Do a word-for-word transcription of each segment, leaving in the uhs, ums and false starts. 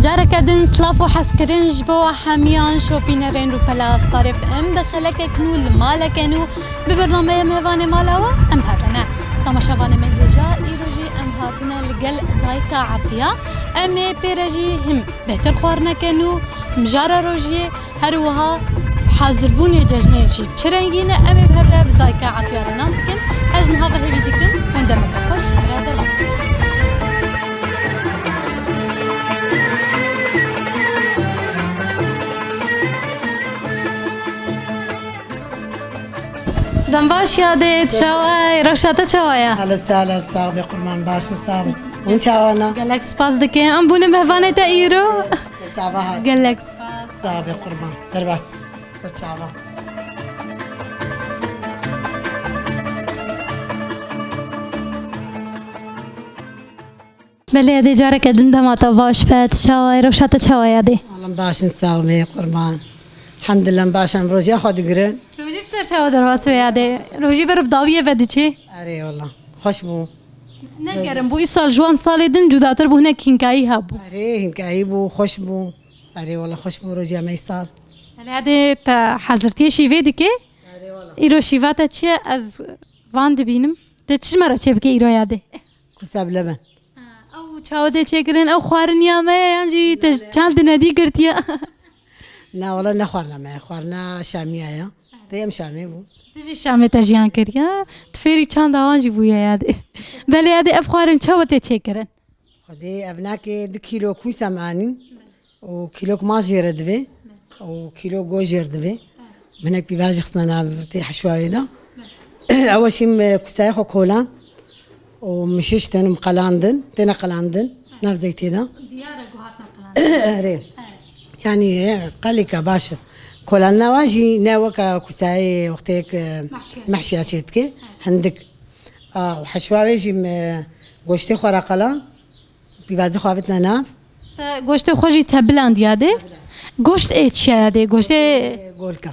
Careke din silav û hezkirin ji bo hemiyan şopînerên rûpela Star F M. Bi xelekek nû li maleke nû bi bernameya Mêvanê Mala We em hev re ne. Temaşevanê me hêja, îro jî em hatine li gel dayika Etiya. Em ê pê re jî him bêhtir xwarineke nû, mijara rojiyê, her wiha hazirbûnê cejnê jî çi rengî ne, em ê bi hev re bi dayika Etiya re nas bikin. Ez ji niha ve hêvî dikim hûn demeke xweş bi re derbas bikin. Dem baş yadê, çawa ye? Rewşa te çawa ye? Helo sahlen, sax be qurban, baş in, sax be. Hûn çawa ne? Gelek spas dike. Em bûne mehvanê te îro. Çava hat. Gelek spas. Sax be qurban. Derbas. Te çava. Belê, yadê careke din dema te baş be, tu çawa ye, rewşa te çawa ye yadê? Alem baş in, sax be qurban. Elhamdulillah, em baş in, rojiya xwe digirin. Rojî bi te çawa derbas be yadê? Rojî ber bi dawiyê ve diçê? Erê wala, xweş bû. Ne germ bû, îsal ji wan salê din cudatir bû, hinek hînkayî hebû. Erê, hînkayî bû, xweş bû. Erê wala, xweş bû rojiya me îsal. Belê, yadê te hezirtiyê şîvê dike? Erê wala. Îro şîva te çi ye? Ez van dibînim. Te çi ji me re çêbike îro yadê? Kusa bile ben. Ha, ew çawa tê çêkirin? Ew xwariniya me ye yan jî te çand dinedî girtiye? Na, wala ne xwarina me ye. Xwarina Şamiya ye. Te em Şamê bû. Tu jî Şamê te jiyan kiriye. Tu fêrî çanda wan jî bûye yadê. Belê yadê ev xwarin çawa tê çêkirin? Xwedê ev nake du kîlo kûsa me anîn. Û kîlok maş jê re divê. Û kîlo goş jê re divê. Hinek pîva jî xistine nav tê heşwayê de. Ew şîm, e, kusayê xwe kolan. Û mişiştin û qelandin. Têne qelandin. Nav zeytê de. Diyar e ku hatine qelandin. Erê. Evet. Yani, e, qelîka baş e. Kolandina wan jî ne weke kusayê wextê ku, e, mehşiya çê dike. Hindik. A, û heşwa wê jî me goştê xwe re qelan. Pîvazî xwe avitine nav. Te goştê xwe jî te bilandiya dê. Goşt ê çiya ya dê? Goştê Ê, golka.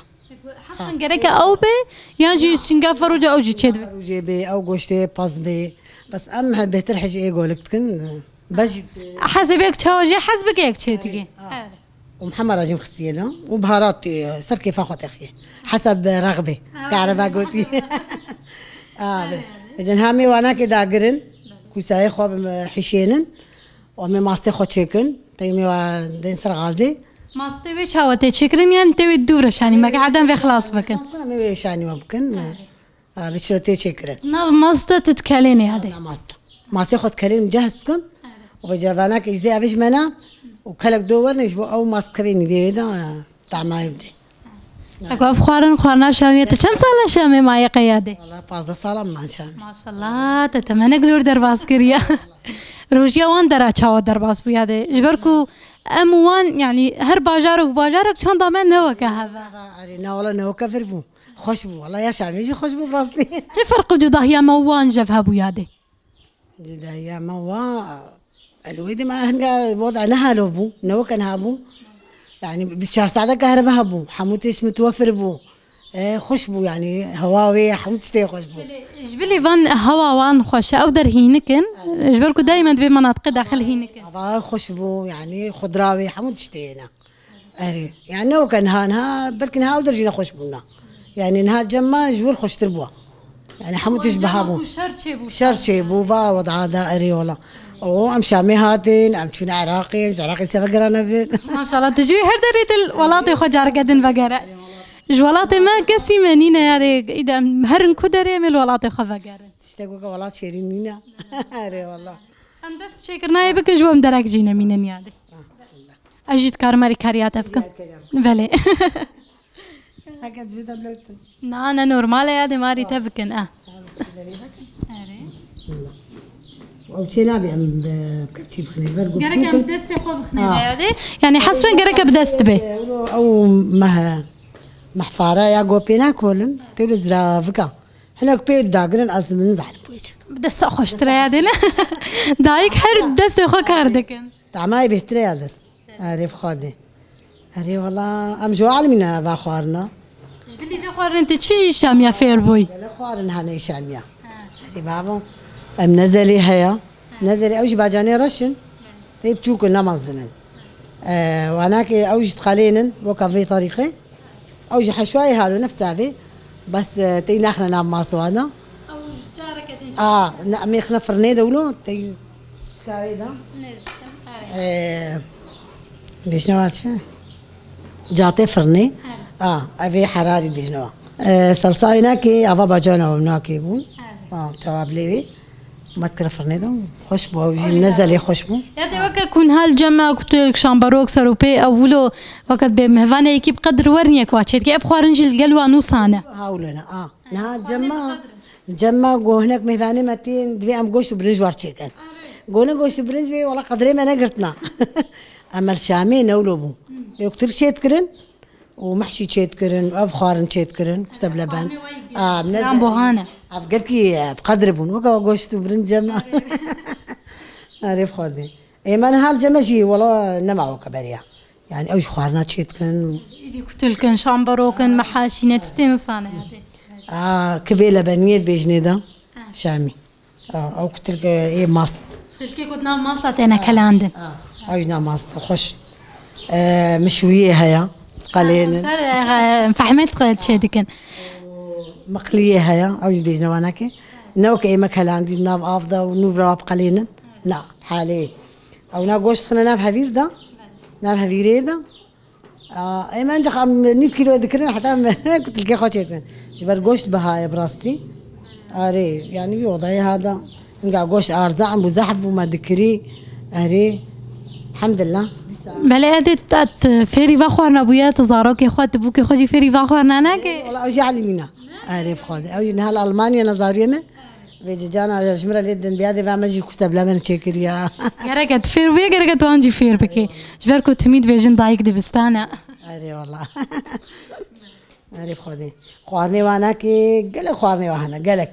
Hesan gereke ew bê, yan jî şingafa roja ew jî çêdibe? Rojê bê, ew goştê paz bê. Bes em he bêhtir hej ê golik dikin. Bes jî Hezê bê çawa jê hez bike yek çê dike. Ha. Û Mihemed Racîm xistiye de. Û biharat, e, ser kêfa xwe texiye. Heseb rexbê. Ka ereba gotî. Abi. Ecen ha mêvanakê dagirin. Kûsayê xwe bi hişênin. Û em ê mastê xwe çêkin. Tey mêwa dên ser gazê. Mastê wê çawa tê çêkirin yan tê wê dû re şanî me, ke erdem vê xilas bikin. Em ê wê şanî we bikin. Abi, çilo tê çêkirin. Nav masta tu dikelênê yadê? Na masta. Mastê xwe dikelênim cehz dikim. Û vê cevanak îzê avê ji me na û kelek do werne ji bo ew mast bikevê nîvê wê de, e, tamayê bidê. Eko ev xwarin, xwarina Şamê. Tu çend sala Şamê maye qey yadê? Valla pazdeh sala min Şamê. Maşallah, te temenek lor derbas kiriye. Rojiya wan dera çawa derbas bû yadê? Ji ber ku em wan, yani her bajarok bajarok çanda me ne weke hev e. Erê, na wala ne weke vir bû. Xweş bû, wala ya Şamê jî xweş bû, bi rastî. Çi ferq û cudahiya me û wan jev hebû yadê? Cudahiya me wa, elwê de me hinga wada ne halo bû, ne weke niha bû. Yani bîst çar saete kahriba hebû, hemû tişt mitwefir bû. E, xweş bû, yani hewa wê, hemû tiştê xweş bû. Ji bilî van hewa wan xweş e, ew der hînik in. Ji ber ku daîmen di vê menatiqê daxil hînik in. Hava xweş bû, yani xudra wê, hemû tiştê hene. Erê. Yani ne weke niha, niha, belkî niha ew der jî nexweş bûna. Yani niha cem me ji wir xweştir bû. Yani hemû tişt biha bû. Şer çêbû. Şer çêbû, va weda da erê wala. O em Şamê hatin, em çûne Iraqê, em ji Iraqê seve girane bin. Maşallah, tu jî her derê dil welatê xwe careke din vegere. Ji welatê me kesî me nîne, yani îde em herin ku derê em ê li welatê xwe vegerin. Tiştek weke welat şêrîn nîne. Erê wala. Em dest bi çêkirinayê bikin, ji bo em derek jî nemînin yadê. Ah, bismillah. Ez jî dikarim alîkariya te bikim. Belê. Heke ji de bilewtin. Na, ne normal e ya, dê marî te bikin, eh. Erê. Bismillah. Ew çê nabe em bi kevçî bixinê. Ber got Gerek em çûkin. Destê xwe bixinê Ha. Yadê. Yani hesren gerek e bi dest be. Ew, ew meh-, mehfara ya gopê nakolin. Tewle ziravika. Hinek pê dagirin ez min zalim bu çik. Bi dest xweştir e yadê ne? Dayik her destê xwe kar dikin. Tamayê bêhtir e ya dest. Erê bi Xwedê. Erê wela em ji alimî ne va xwarina. Ji bilî vê xwarin tu çi jî Şamiya fêr bûyî? Gele xwarin hene Şamiya. Erê babo. Em nezelê heye. Nezelê ew jî bacanê reş in. Tê biçûk in, ne mezin in. E, wanakê ew jî diqelênin, weka vê terîqê. Ew jî heşwayê halo nefsa vê. Bes, e, tey naxine nav maswana. Ew ji careke din. A, ne, em ê xine firnê de wilo, tey şikayê de. Ne, are. E, bêjnewa çi? Catê firnê. Are. A, ev ê herarî bêjnewa. E, salsayê nakê, ava bacana ew nakê bûn. Are. A, tewab lê wê. Ma dikire firnê de û xweş bû, ew jî nezelê xweş bû. Ya de weke ku niha li cem me kutik, şamberok, serûpê, ew wilo weke bê mehvanê yekî bi qedir wer niye ku çêdike. Ev xwarin jî li gel wan nûsan e. Ha, wilo ne, a. Niha cem me, cem me ku hinek mehvanê me tên, divê em goşt û birinc war çêkin. Ku ne goşt û birinc bê, wela qedirê me negirtina. Em li Şamê ne wilo bû. Yektir çêdikirin. û mehşî çêdikirin, ev xwarin çêdikirin, kuteb leben. Xwarinê wayî A, ne kiran bohane. Ev gelkî, e, bi qedir bûn. Weke goşt û birinc cem. Arê bi Xwedê. Ê, me niha li cem me jî, wela nema weke beriya. Yani ew jî xwarina çêdikin. Îdî kutilkin, şamberokin, mehaşî, ne tiştên wisane hate. A, kibê lebeniyê dibêjinê de. Şamî. A, ew kutilke ê mast. Xilkê ku di nav masta têne kelandin. A, ew jî nav mast, xweş. E, mişwiyê heye, qelênin. Ser, e, fehmê çê dikin. Miqliyê heye, ew jî bêjne wanekê. Ne weke ê me kelandî di nav av de û nû vira bi qelênin. Na, halê. Ew na goşt xine nav hevîr de. Nav hevîrê de. A, em ancak em nîv kîlo dikirin, heta em kutilkê xwe çêtin. Ji ber goşt biha ye bi rastî. Arê, yani vî odayê ha da. Hinga goşt arza em bû zehf bû me dikirî. Arê, hemdillah. Belê edê te fêrî va xwarina bûye, tu zarokê xwe, tu bûkê xwe jî fêrî va xwarina nake? Wala ew jî elîmîna. Arê bi Xwedê. Ew jî niha li Almanya ne zariyê me. Vê cicana ji min re lê din biya dê ve me jî kuse bila min çêkiriya. Gerek e tu fêr bûye, gerek e tu an jî fêr bikî. Ji ber ku timî dibêjin dayik dibistan e. Erê wala. Erê bi Xwedê. Xwarinê wan nakê, gelek xwarinê wan hene, gelek.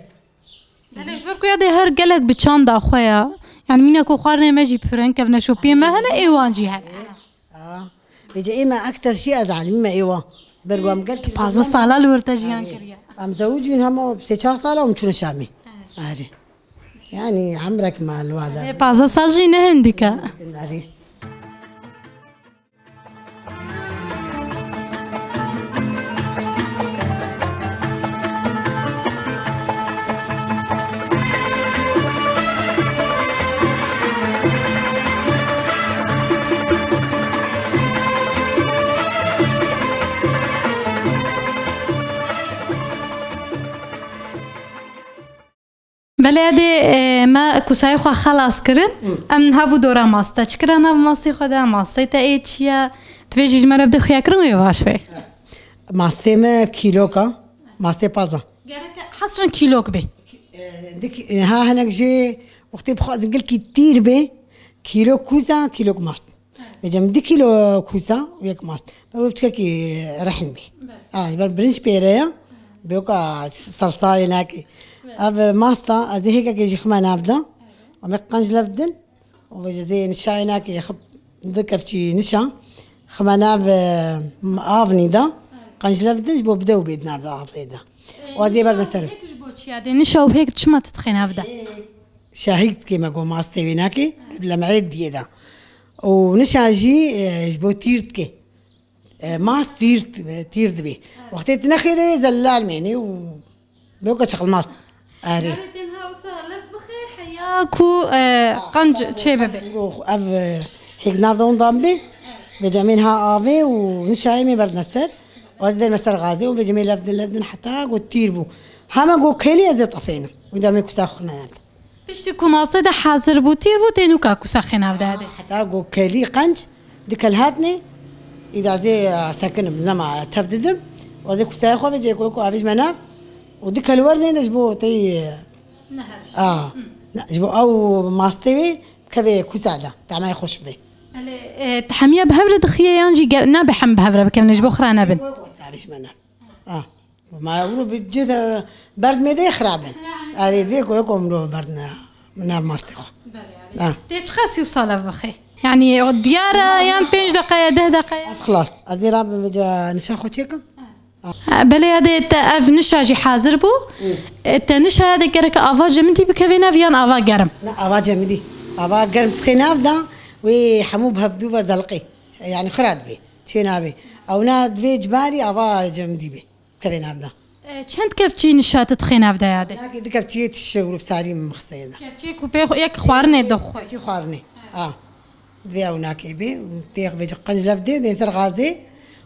Belê ji ber ku ya dê her gelek bi çanda xwe ya. Yani mîna ku xwarinê me jî pir in, kevneşopiyê me hene, ê wan jî hene. A, vêce ê me ekter şî ez alimî me êwa. Ber ku em gel pazdeh sala li wir te jiyan kiriye. Em zewicîn hema sê çar sala em çûne Şamê. Arê. Yani emrek me li wa de. Ê, pazdeh sal jî ne hindik e. Arê. Belê edê, e, me kusayê xwe xelas kirin. Em niha bû dora masta. Çi kira nav mastê xwe de? Mastê te ê çi ye? Tu vê jî ji me re bide xuya kirin wê baş be. Mastê me kîloka. Mastê paza. Gerek e hesrin kîlok be. E, dik, e, ha hinek jê wextê bixwazin gelkî tîr be, kîlok kuza, kîlok mast. Vêce min du kîlo kuza û yek mast. Ber wê piçkekî rehin bî. Ha, ji ber birinc pêre ye. Bê weka salsayê nakê. Ev masta, ez ê hêkekê jî xime nav de. Em ê qenc lev din. Û vêce zê nişayê nakê, xip du kevçî nişa. Xime nav, e, avnî de. Qenc lev din ji bo bide û bê di nav de avê de. Û ez ê berde ser. Hêk ji bo çi ya dê? Nişa û hêk çima tu dixê nav de? Şahî dikê me ku mastê wê nakê, li me ê diyê de. Û nişa jî, e, ji bo tîr dikê. E, mast tîr, tîr dibê. Wextê tu nexê de wê zelal mênê û bê weke çiqilmaz. Erê. Yani tenha wisa lef bixê heya ku, e, qenc çê bibe. Ev, e, hêk nav de ondan bê. Vêce em ê niha avê û nişayê me berdine ser. Û ez dême ser gazê û vêce me lev din, lev din heta ku tîr bû. Hema ku kelî ez ê tefênim. Wî de me kusa xurme. Piştî ku masê de hazir bû, tîr bû, tê nûka kusa xênav de hede. Heta ku kelî qenc, di kel hatnê, îda zê, e, sekinim, zema tev didim, û zê kusayê xwe vê cê ku, ku avêj me nav, û di kel wernê de ji bo tey, e, Neher. A, ne, ji bo ew mastê wê kevê kusa de, tamay xweş bê. Elê, e, te hemiya bi hev re dixiye yan jî ger-, nabe hem bi hev re bikevin, ji bo xira nebin? Ku, ku avêj me nav. A. Ma ew bi cih de berd mêdeyê xirab in. Erê vê ku yek omro berd ne, nav mastê xwe. Belê, erê. Ha. Tê çiqas wisa lev bixê? Yani o diyar e yan pênc deqe ye, deh deqe ye? Ev xilas. Ez ê rabim vêca nişa xwe çêkim. Ha, belê ya dê te ev nişa jî hazir bû. Hı. E, te nişa ya dê gerek ava cemidî bikevê nav yan ava germ? Ne, ava cemidî. Ava germ bixê nav da wê hemû bi hevdû ve zelqê. Yani xira dibê. Çê nabê. Ewna divê cibarî ava cemidî bê. Kevê nav de. E, çend kevçî nişa tu dixê nav de yadê? Nakê di kevçiyê tişe û sarî min mixseyê de. Kevçiyê ku pê xwe-, yek xwarinê dixwe. Kevçî xwarinê. A. Divê ew nakê bê. Tê xwe vêca qenc lev dê, dê ser gazê.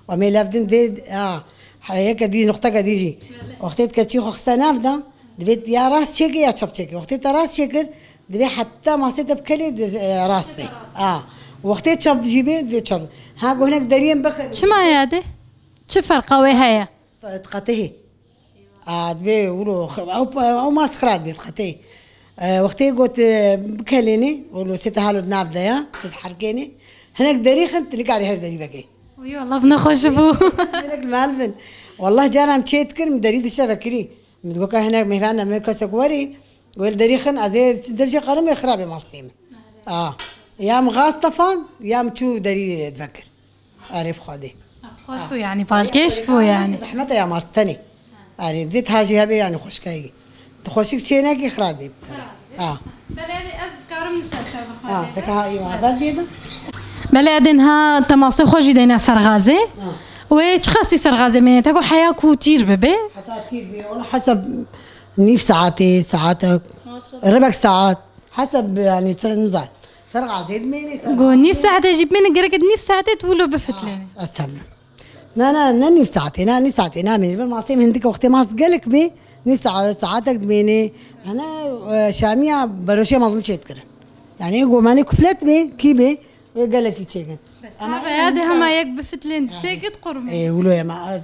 Û em ê lev din dê, a. Heyeke dî, nuqteke dî jî. Wextê tu kevçî xwe xiste nav de, divê ya rast çêkê ya çap çêkê. Wextê te rast çêkir, divê heta masê te bi kelê di, e, rast bê. A. Wextê çap jî bê, divê çap. Ha, ku hinek deriyên bixin. Çima yadê? Çi ferqa wê heye? Diqetê hê. A, divê wilo x-, ew, ew mas xira dibê diqetê. E, wextê got, e, bikelênê, wilo sê te halo di nav de ya, tu diherkênê. Hinek derî xin, tu nikarî her derî vekê. Uyo, Allah nexweş bû. Hinek li mal bin. Wallah cara em çê dikirin, min derî dişe vekirî. Min digot ka hinek mêvan em kesek werî, wê li derî xin, ez ê dev jê qerim ê xirabê masê min. A, ya min gaz tefan, ya min çû derî vekir. Erê bi Xwedê. Xweş bû yani, balkêş bû yani. Zehmet e ya mast tenê. Erê, divê tiha jî hebe yani xweşkayî. Tu xweşik çê nekî xirab bê. Ha. Belê, ez karim nişe şer bi Xwedê. Ha, dika ha, îwa, ber dêdim. Belê, edên ha temasê xwe jî deyne ser gazê. Ha. Wê çi qasî ser gazê meyne? Te ku heya ku tîr bibe? Heta tîr bê, wala hesab nîv saetê, saetek, ribek saet. Hesab yani, sen nizan. Ser gazê dimêne, ser Go nîv saetê jî bimêne, gerek e nîv saetê tu wilo bifitlêne. Ez tevlim. Na, na, ne nîv saetê, na, nîv saetê namêne. Ji ber masê min hindike wextê mas gelek bê, nîv saet, saetek dimêne. Hene, e, şamiya beroşê mezin çê dikirin. Yani, ê gomanê kuflet bê, kî bê, wê gelekî çêkin. Bes, ama tabe ya de hema yek bifitlên, disê git qurmê. Ê, wilo ema, ez,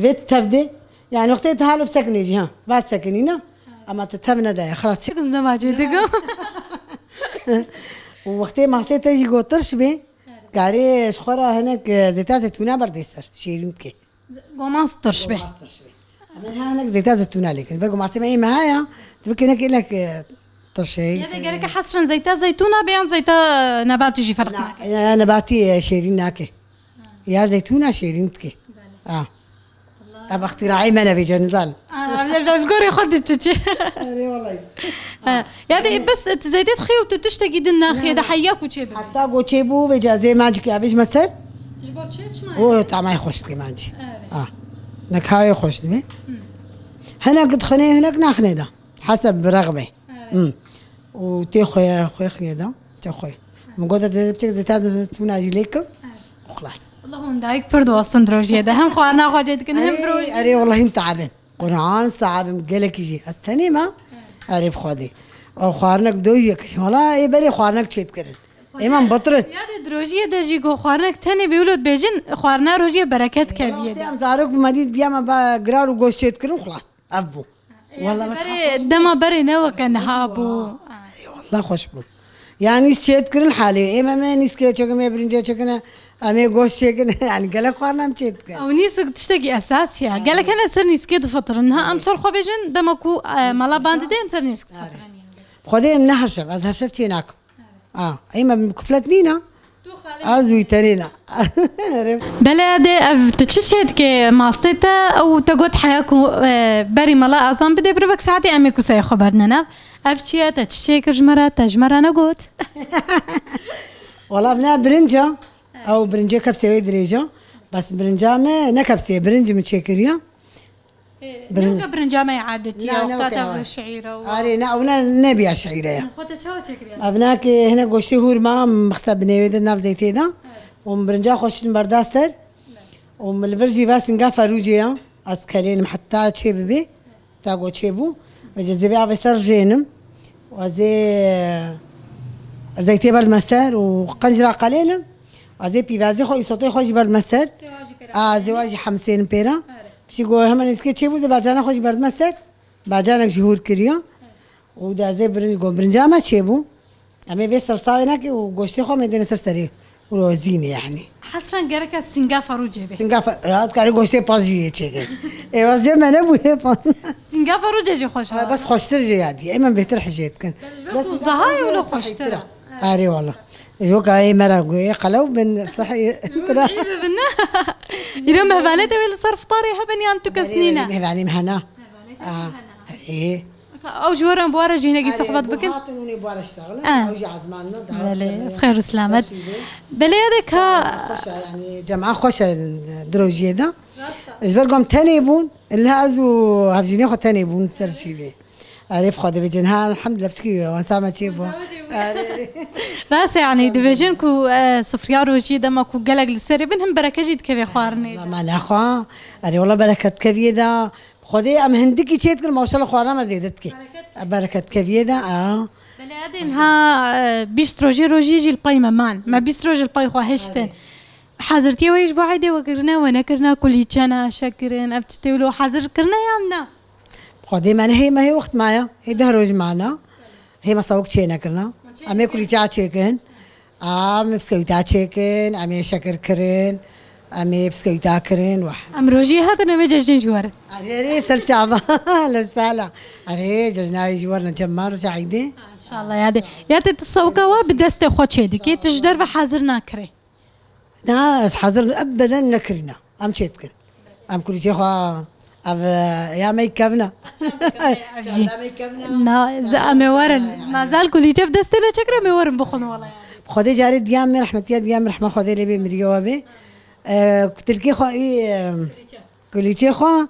vê tev de, yani, wextê tu halo bisekinê jî, ha, va sekinî, na? Ama tu tev nedaye, xelas. Çikim zemacê dikim. Û wextê masê te jî gotirş bê, karê ji xwe re hinek, e, zêta zeytûna berdê ser, şêrîn dike. Goman tirş bê. Goman tirş bê. Em ê hinek zêta zeytûna lêkin. Ber gomasê me ê meha ya, tu bikê hinek, hinek, e, tirşê. Ya de gereke hesren zeyta zeytûna bê yan zeyta nebatî jî ferq nake? Ya, ya nebatî, e, şêrîn nake. Ya zeytûna şêrîn dike. Belê. Ha. Ev îxtîraê me ne vêce nizan. Aa, ev, ev, ev gorê xwe dî tu çi? Erê, wellahî. Ha. Ya de bes tu zeytê dixî û tu tiştekî din naxî, de heya ku çê bibe. Heta ku çê bû, vêce ez ê mancikê avêj me ser. Ji bo çê çima? O tamay xweş dike mancî. Erê. Ha. Nek hayê xweş dibe. Hinek dixine, hinek naxine de. Heseb bi rexmê. Hı. Û tê xwe, xwe xine da, tê xwe. Min got, "Dê biçek zêta de tûna jî lê kim." Û xilas. Allah hûn dayik pir diwestin di rojiyê de. Hem xwarina xwe cê dikin, hem bi rojiyê. Erê, wellahî min teabin. Quran sahabim gelekî jî. Ez tenê me. Erê bi Xwedê. Ew xwarinek doyê kişim. Wala ê berê xwarinek çê dikirin. Ê me bitirin. Ya de di rojiyê de jî ku xwarinek tenê bê wilo dibêjin, xwarina rojiyê bereket keviye de. Wextê em zarok bû me dît, diya me ba girar û goşt çê dikirin, xilas. Ev bû. Wala me berê, dema berê ne weke niha bû. Erê, wala xweş bû. Ya nîsk çê dikirin halê. Ê me, me nîskê çekin, me birincê çekine, em ê goşt çekin. Yani gelek xwarina em çê dikin. Ew nîsk tiştekî esas ya. Gelek hene ser nîskê difitirin. Ha, em ser xwe bêjin, dema ku, e, mala bandî de em ser nîsk difitirin. Xwedê em ne her şev, ez her şev çê nakim. A, ê me kuflet nîna? Ez wî tenê ne. Belê de ev tu çi çê dike mastê te? Ew te got heya ku, e, berî mala azan bidê birivek saetê em ê kuseyê xwe berdine nav. Ev çi ye, te çi çêkir ji me re, te ji me re negot? Wala ev ne birinca. Ew birincê kepsê wê dirêja. Bes birinca me ne kepsê, birinc min çêkiriya. Birin- Newke birinca me adetî ya, wexta te bi şeîre û Arê, ne, ew ne, nebiya şeîre ya. Xwe te çawa çêkiriye? Ev nake hine goştê hûr ma, mixse binêwê de nav zeytê de. Û min birinca xwe şin berda ser. Û min li vir jî ve singa ferûcê ya. Ez kelênim heta çê bibe. Ta go çê bû. Vêce zêvê avê ser jênim. Û ez ê zeytê berdime ser û qencira qelênim. Ez ê pîvazê xwe, îsotê xwe jî berdime ser. A, zêwa jî hemsênim pêra. Piştî ku hema nîskê çêbû, zê bacana xwe jî berdime ser. Bacanek jî hûr kiriya. Û de ez ê birinc, got, birinca me çêbû. Em ê vê sersavê neke û goştê xwe em ê dêne ser serê. Û zînê yani. Hesren gereke singa ferûcê be. Singa fe-, ya, karê goştê paz jî yê çêke. Êwaz cê me nebû yê paz. Singa ferûcê jî xweş e. Bes xweştir jê ya dî. Em em bêhtir hijê dikin. Bes ji ber ku zehayê wilo xweştir e. Erê wala. Ji weka ê me re got, ê qelew bin, sehî tira. Îro mehvanê te wê li ser fitarê hebin yan tu kes nîne? Mehvanê me hena. Mehvanê te hena. Erê. Ew ji we re bi we re jî hinekî Erê, sohbet bu bikin? Hatin hûnê bi we re ştexilin. Eh. Ew jî ezmanine dawet Belê, kirine. Bi xêr û selamet. Belê ya de ka Xweş e, yanî cema xweş e di rojiyê de. Rast e. Ji ber ku em tenê bûn, li ez û hevjînê xwe tenê bûn ser şîvê. Erê, bi Xwedê bêjin, ha, elhamdulillah, piçkî wan same çê bû. Erê, erê. Rast e, yanî dibêjin ku, e, sifriya rojiyê dema ku gelek li serê bin, him bereket jî dikeve xwarinê de. Wala me nexwe. Erê, wala bereket dikeviyê de. Xwedê em hindikî çê dikin, maşallah xwarina me zêde dike. Bereket dike. Bereket dikeviyê de, a. Belê, edên ha, e, bîst rojê rojiyê jî li pey me man. Me bîst roj li pey xwe hiştin. Erê. Hazirtiyê we ji bo eydê we kirine, we nekirine, kulîçe ne, şekirin, ev tiştê wilo hazir kirine yan na? Xwedê me nehê, me hê wext maya. Hê deh roj mana. Hê me sawik çê nekirina. Em ê kulîça çêkin. Em ê biskewîta çêkin, em ê şekir kirin, em ê biskewîta kirin. Wah. Em rojiyê hatin, em ê cejnê ji werin. Erê, erê, ser çava. Li sala. Erê, cejna wê ji werin, cem ma roja eydê. İnşallah ya de. Ya te tu sawika wa bi destê xwe çê dikê, tu ji derve hazir nakirê. Na, ez hazir ebeden nekirîna. Em çê dikin. Em kulîçê xwe ev, e, ya me kevna. Ev jî. Çanda me kevna. Na, ze-, em ê werin. Mazal kulîçe bi destê ne çekir, em ê werin bixwin wala yani. Xwedê carê diya me rehmetiya diya me rehma Xwedê lê bê miriye we bê. E, kutilkê xwe î, e, kulîçe xwe,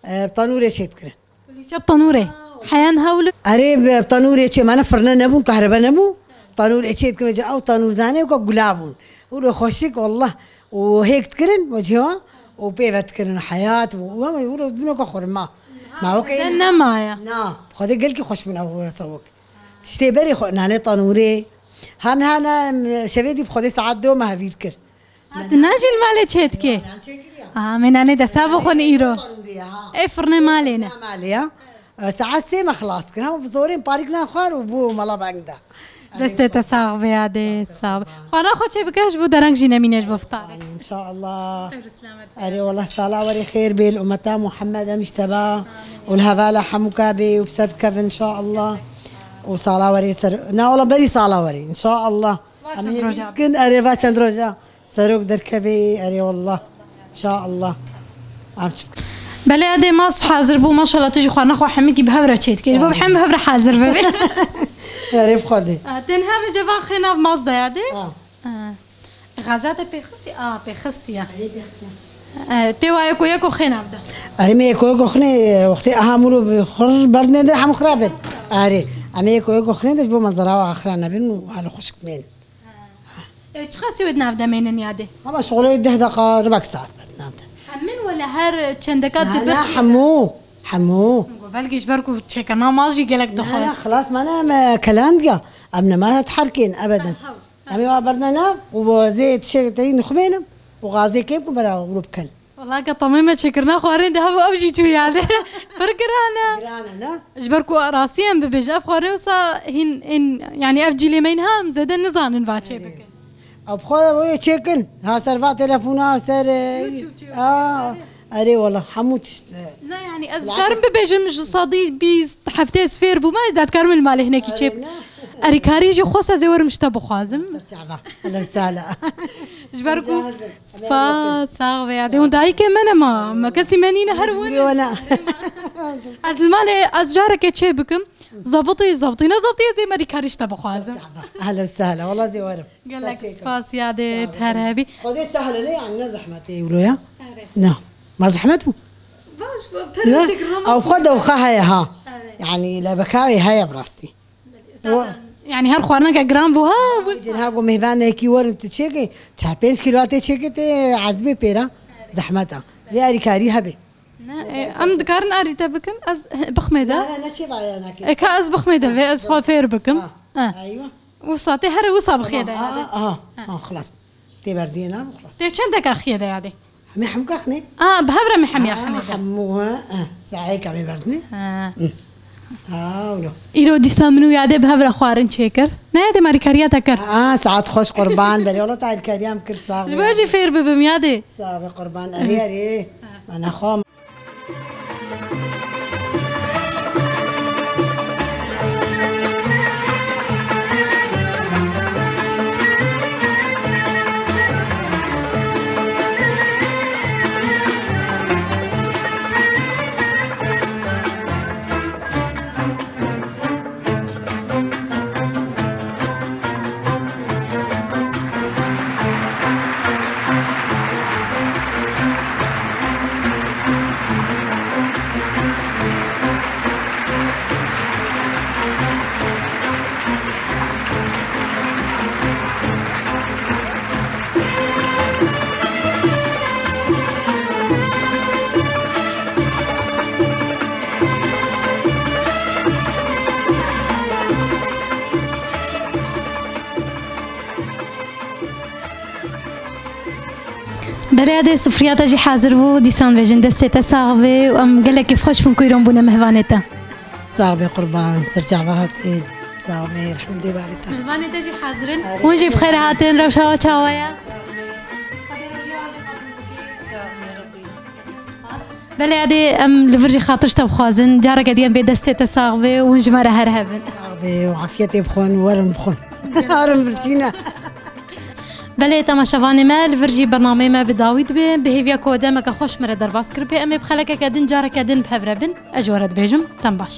e, bi tanûrê çê dikirin. Kulîçe bi tanûrê. Heyan hewl. Erê, bi tanûrê çê, mane firne nebûn, kahrebe nebû. Tanûrê çê dikeve, ew tanûrzane ku gula bûn. Wilo xweşik, wallah. Û hêk dikirin, wecihê wan, û pê ve dikirin heyat, û, û, û, wilo dûne ku xurma. Ma weke zêde nemaye. Na, Xwedê gelkî xweş bûn ew sawik. Tiştê berê xwe, nane tanûrê. Hem niha ne, şevê dî bi Xwedê saet do me hevîr kir. Ha, tu najî li malê çê dikê? Nan çêkiriya. Ha, me nanê desta bixwin îro. Tanûrê, ha. Ê, firnê malê ne? Firnê malê ya. E, saet sê me xilas kir. Hema bi zorê parîk nan xwar û bû mala bang da. Destê te sax be ya de, sax be. Xwana xwe çê bike ji bo dereng jî nemîne ji bo fitarê. İnşallah. Xeyr û selamet. Erê, wallah, sala werê xêr bê li ummeta Muhammed em ji teba û li hevala hemûka bê û bi ser bikevin inşallah. Û sala werê ser, na, wallah, berî sala werê inşallah. Va çend roja. Em hêvî dikin, erê, va çend roja. Serok derkevê, erê wallah. Înşallah. Em çi bikin? Belê, edê mas hazir bû, maşallah, tu jî xwarina xwe hemikî bi hev re çê dike. Ji bo bi hem bi hev re hazir bibe. Erê bi Xwedê. Tenha bi ceva xê nav mas de ya dê. Ha. Ha. Xaza te pêxistî? A, pêxistî ya. Erê pêxistî. E, tê wa yeko yeko xê nav de. Erê me yeko yeko xinê, wextê aha mûro bi xur berdine de hem xirab in. Erê. Em yeko yeko xinê de ji bo mezara wa xira nebin û hal xuşk bên. E, çiqasî wê di nav de mênin yadê? Ama şixulê deh deqa, ribek saet ber di nav de. Hemin wele her çendeka Na, dibir? Na, hemû, hemû. Go belkî ji ber ku çêkirina mal jî gelek Na, dixwest. Na, xilas mane em, e, kelandiya. Em nema diherkên ebeden. Ha, ha. Em ê wa berdine nav û bo zê tişek teyî nixumênim û gazê kêm ku bera wilo bikel. Wala ke temê me çêkirina xwarinê de hebû ev jî çû yade. Pir giran e. Giran e, ne? Ji ber ku rastî em bibêje, ev xwarin wisa hîn, hîn, yanî ev cîlê me hîn ha em zêde nizanin va çê bikin. Ew bi xwe wê çêkin. Ha ser va telefona, ser, e, YouTube, YouTube. A, erê wala, hemû tişt, e, Ne, yanî ez dikarim bibêjim ji sedî bîst, heftê ez fêr bûme, ez dikarim li malê hinekî çê bikim. Erê, ne? Erê karî jî xwest ez ê werim ji te bixwazim. Ser çava. Helal sala. Ji ber ku Spas, sax be ya. Dê hûn dayikê me ne ma. Me kesî me nîne her win. Mecbûrî we ne. Ez li malê, ez careke çê bikim. Zabitî, zabitî ne zabitî, ez ê merî karî ji te bixwazim. Ehlen sehlen. Wala zê werim. Gelek spas ya dê her hebî. Xwedê sehle ne, yani ne zehmetê wilo ya. Evet. Ne. Ma zehmet bû? Baş, bu Ne? Ew xwe de xwe heye ha. Evet. Yani lebekawê heye bi rastî. Zaten, yani her xwarineke giran bû ha, bû. Cin ha ku mêvanekî werin tu çêkê, çar pênc kîlo tê çêkê tê ezbê pêra. Zehmet e. Vê erîkarî hebe. Ne, e, em dikarin arî te bikin, ez bixmê de. Ne, ne, ne çê vaya nakê. E, ka ez bixmê de vê, ez xwe fêr bikim. Ha, ha. Eywa. Wisa tê here wisa bixê de. Tamam, aha, aha, aha, xilas. Tê berdiyê na, xilas. Tê çendeka xiyê de yadê? Hemê hemka xinê? A, bi hev re me hemiya xinê de. Hemû, ha, ha. Saeyeka me berdinê. Ha. Hı. Ha, wilo. Îro dîsa min û yadê bi hev re xwarin çêkir. Ne yadê me alîkariya te kir. Ha, saet xweş qurban. Berê wala te alîkariya min kir, sax be. Ji bo jî fêr bibim yadê. Sax be qurban. Erê, erê. Mana xwe. Belê, êdî sifriya te jî hazir bû, dîsan bêjin destê te sax be û em gelekî xweş bûn ku îro bûne mehvanê te. Sax be qurban, ser çava hatî. Sax be, rehmendê bavê te. Mehvanê te jî hazir in. Hûn jî bi xêr hatin, rewşa we çawa ye? Belê, êdî em li vir jî xatir ji te bixwazin, careke dî em bê destê te sax be û hûn ji me re her hebin. Sax be û afiyetê bixwin û werin bixwin. Werin birçîne. Belê, temaşevanê me, li vir jî bernameyê me bi dawî dibe. Bi hêviya ku demeke xweş me re derbas kiribê, em ê bi xelekeke din, careke din bi hev re bin. Ez ji we re dibêjim, dem baş.